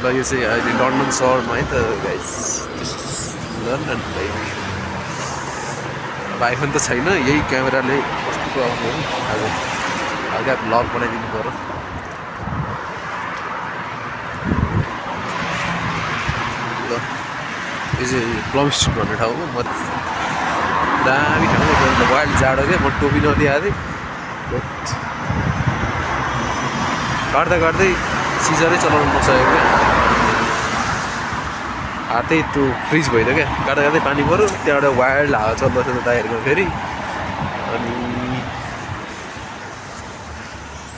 ल यो चाहिँ अहिले लन्डन सहरमा है त गाइस लन्डन अब आइफोन त छैन यही क्यामेराले कस्तो आउने अब हल्का ब्लग बनाइदिनु पर्यो ल यो चाहिँ प्लम स्ट्रिट भन्ने ठाउँ हो दामी ठाउँ वाइल्ड जाडो क्या म टोपी नदिएको थिएँ काट्दा काट्दै सिजरै चलाउनु नसकेको क्या हातै त्यो फ्रिज भइदियो क्या काट्दा काट्दै पानी पऱ्यो त्यहाँबाट वाइल्ड हावा चल्दैछ त टायरको फेरि अनि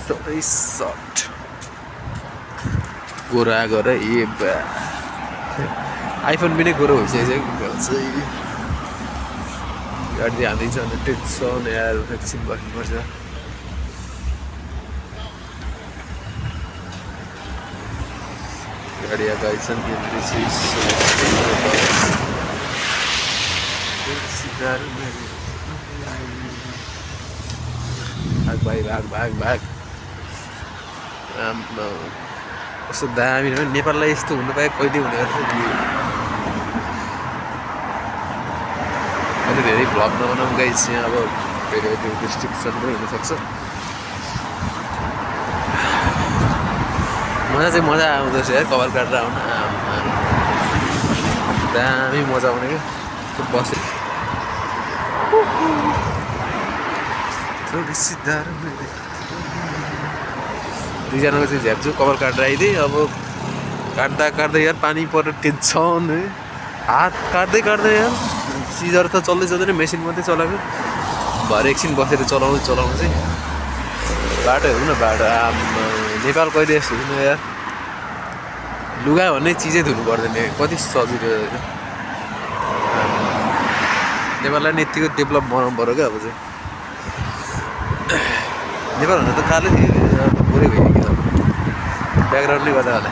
सबै सर्ट गोरा गएर ए आइफोन पनि गोरो भइसकेको गाडी हालिन्छ भने टेन्सन यार एकछिन बस्नुपर्छ गाडी आएको आइछन् भाग भाग कस्तो दामी नेपाललाई यस्तो हुनु पाए कहिले हुने अहिले धेरै भ्लग नबनाउँ गाइस यहाँ अब फेरि त्यो डिस्ट्रिक्सन पनि हुनसक्छ मजा आउँदछ यार कपाल काटेर आउनु दामी मजा आउने क्या त्यो बसे दुईजनाको चाहिँ झ्याप्छु कपाल काटेर आइदिएँ अब काट्दा काट्दै यार पानी परेर टेन्सन हात काट्दै यार सिजर त चल्दै चल्दैन मेसिन मात्रै चलाएको भरे एकछिन बसेर चलाउनु चाहिँ बाटो हेर्नु न बाटो नेपाल कहिले यस्तो हुनु यार लुगा भन्ने चिजै धुनु पर्दैन कति सजिलो नेपाललाई नि यत्तिको डेभलप बनाउनु पऱ्यो क्या अब चाहिँ नेपालभन्दा त कालै थियो पुरै भयो कि ब्याकग्राउन्डले गर्दा होला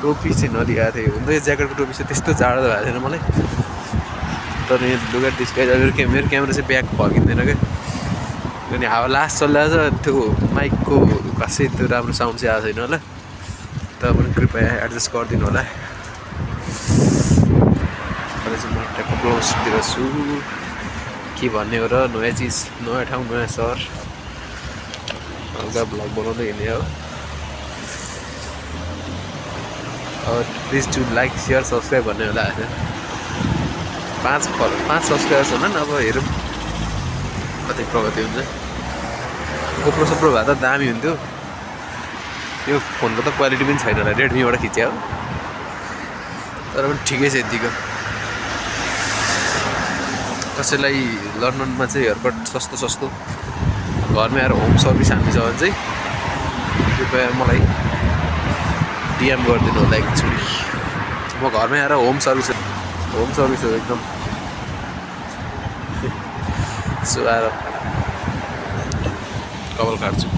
टोपी चाहिँ नदिएको थिएँ हुन त यो ज्याकेटको टोपी चाहिँ त्यस्तो जाडो त भएको थिएन मलाई तर यो लुगा डिस्गाइज मेरो क्यामेरा चाहिँ ब्याक फर्किँदैन क्या अनि हावा लास्ट चलिरहेको छ त्यो माइकको खासै त्यो राम्रो साउन्ड चाहिँ आएको छैन होला तपाईँ पनि कृपया एडजस्ट गरिदिनु होला अहिले चाहिँ म ट्याक्क ब्लाउजतिर छु के भन्ने हो र नयाँ चिज नयाँ ठाउँ नयाँ सहर हल्का भ्लग बनाउँदै हिँड्ने हो please do like share subscribe भन्ने होला आज 5 सब्सक्राइबर्स होला नि अब हेरौँ कति प्रगति हुन्छ गोप्रो सोप्रो भए त दामी हुन्थ्यो यो फोनको त क्वालिटी पनि छैन होला रेडमीबाट खिच्यो तर पनि ठिकै छ यतिको कसैलाई लन्डनमा चाहिँ हेयरकट सस्तो घरमै आएर होम सर्भिस हान्नु छ भने चाहिँ कृपया मलाई डिएम गरिदिनु होला एकचोटि म घरमै आएर होम सर्भिस हो एकदम सो आएर कपाल काट्छु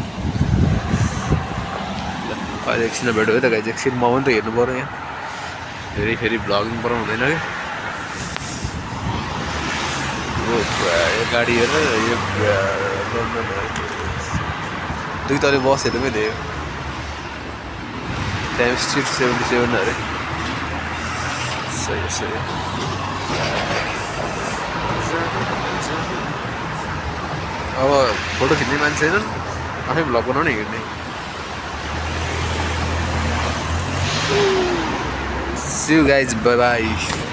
अहिले एकछिन भेट्यो है त गाइज एकछिन म पनि त हेर्नु पऱ्यो यहाँ फेरि भ्लगिङ बनाउनु हुँदैन क्या यो गाडी हेरेर यो दुई तले बसहरू पनि थियो टाइम स्ट्रिट 77 अरे सही अब फोटो खिच्ने मान्छे छैनन् आफै भ्लग बनाउने हिँड्ने See you guys, bye bye.